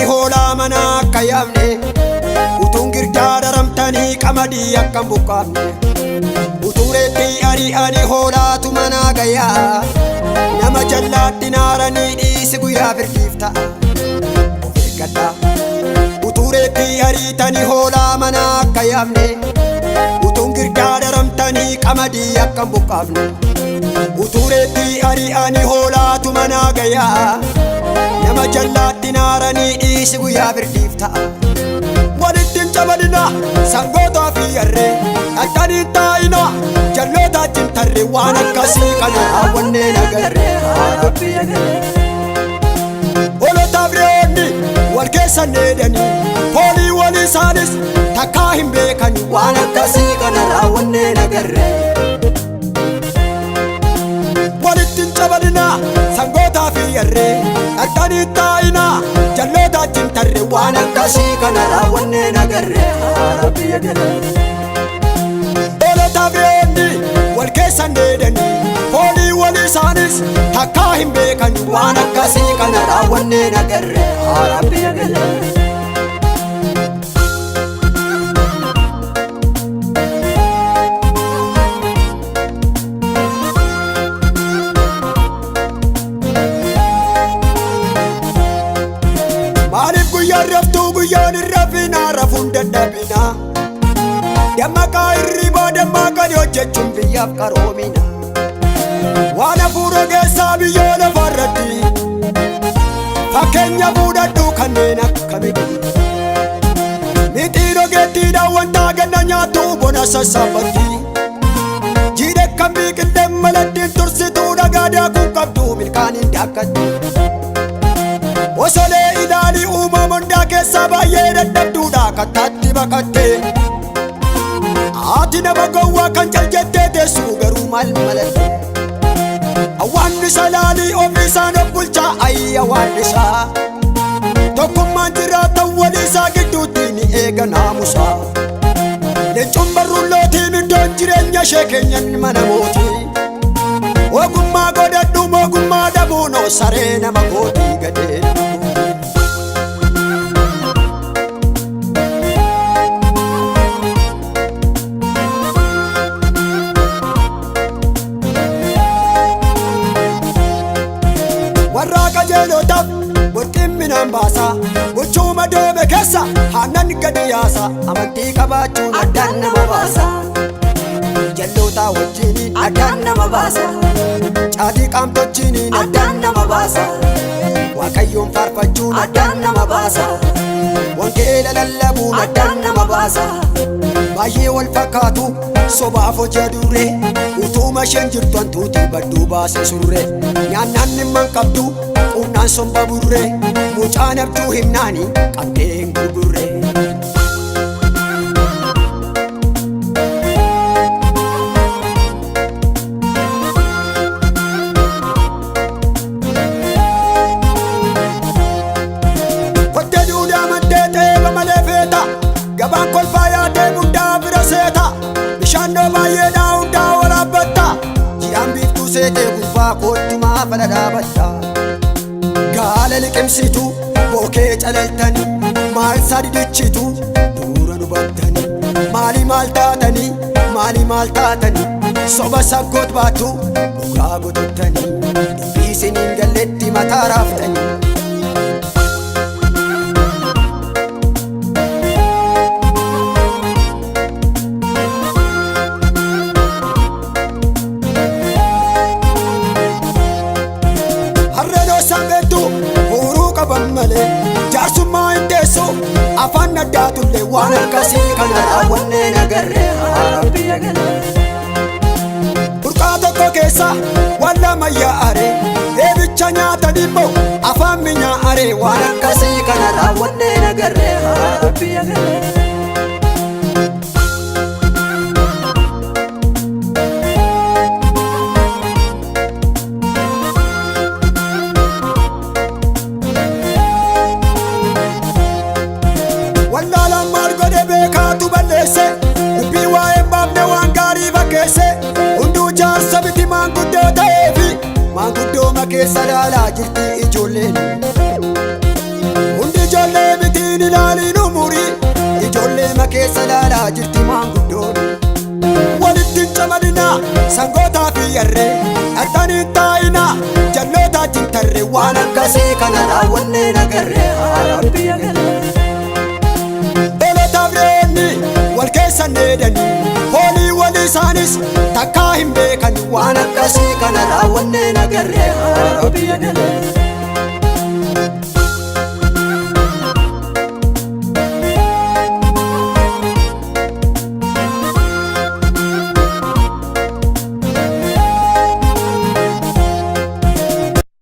ariitanii hoolaa mana akka yaamne utuun girdaa daramtanii qamadii akka hin buqqaafne utuu reettii ari'anii hoolaatu manaa gayaa nama jallaatti naaranii dhiisi guyyaa firdiif ta'a of eeggadhaa. Utuu reettii ariitanii hoolaa mana akka yaamne utuun girdaa daramtanii qamadii akka hin buqqaafne utuu reettii ari'anii hoolaatu manaa gayaa nama jallaatti naaranii dhiisi guyyaa firdiif ta'a. Walitti hin cabalina sangootaa fi harree dhaqxanii taa'ina jalloota achiin tarree waan akkasii kana raawwannee nagarree. Hoolotaaf re'oonni wal keessa dheedanii foolii walii isaanis takkaa hin beekani waan akkasii kana raawwannee nagarree. Walitti hin cabalina sangootaa fi harree dhaqxanii taa'ina jalloota achiin tarree waan akkasii kana raawwannee nagarree. Hoolotaaf re'oonni wal keessa dheedanii foolii walii isaanis takkaa hin beekani waan akkasii kana raawwannee nagarree. Maaliif guyyaan raftuu guyyaan hin rafinaa rafuun dadhabinaa dammaqaa hirribaa dammaqanii hojjechuun biyyaaf qaroomina waan hafuura keessaa biyyoo lafaarratti fakkeenya fuudhadhu kanneen akka miti mixiin ogeettiidhaan wanta ganna nyaattu bona sassaabatti jiidhe kan biqilteen malattiin tursituu dhagaa daakuu qabdu milkaaniin daakkatti. Osolee ilaalii uumama hundaa keessaa baay'ee dadhabduudha kattaatti baqatte. Haati nama gowwaa kan cal jettee teessu garuu maal malatte? Hawaannisa ilaalii ofiisaan of bulchaa ayyi hawaannisa. Tokkummaan jiraatan walii isaa gidduutti ni eega naamusa. Leencuun barruun lootiin iddoon jireenya ishee keenyan mana mootii. Ogummaa godhadhu ogummaa dhabuun saree nama gootii gadee nama gootii. Warra qajeelotaaf burqiin midhaan baasa bulchuuma doobe keessa aannan gadi yaasa amantii qabaachuun Addaan nama baasa. jalloota wajjiniin Addaan nama baasa. caatii qaamtochiiniin Addaan nama baasa. waaqayyoon faarfachuun Addaan nama baasa. wangeela lallabuun Addaan nama baasa. baay'ee wal fakkaatu sobaaf hojii durree utuuma isheen jirtu hantuutii badduu baase surree nyaannaan dhimma hin qabdu quunnaan somba burree mucaan abjuu himnaani qabdee hin gurgurree. Kottee duudaa maddee xeeba malee feeta gabaan kolfaa yaadee hundaa bira seeta bishaannoo baay'eedhaa hundaa waraabbatta ji'aan biiftuu seetee gubbaa koottumaa fala dhaabatta. Gaala liqimsitu bookee calaltanii maal sadidichitu duura dubattanii maali maal taatanii maali maal taatanii soba saggoot baattu dhugaa gotottanii dubbii isiniin galletti mataa raaftanii. Harreen osaan beektu huuruu qaban malee jaarsummaa hin teessu afaan addaatullee waan akkasii kana raawwannee nagarree. Burqaa tokko keessa waan lama yaa'are eebicha nyaatan immoo afaan minyaa'are waan akkasii kana raawwannee nagarree. Wallaalaan maal godhe beekaatu balleesse dubbii waa'ee hin baafne waan gaarii fakkeesse hunduu jaarsa miti maanguddoo ta'eefi maanguddooma keessa laalaa jirti ijoolleen. Hundi ijoollee Ittiin ilaaliin umurii ijoollee makeessa laalaa jirti maanguddoon. Walitti hin camadinaa sangootaa fi yarree, dhaqxanii hin taa'inaa jallootaa jintarree. Waan akkasii kana raawwannee nagarree haa biyya galee. Beelotaaf re'oonni wal keessa dheedanii, hoolii walii isaanis takkaa hin beekan. Waan akkasii kana raawwannee nagarree haa biyya galee.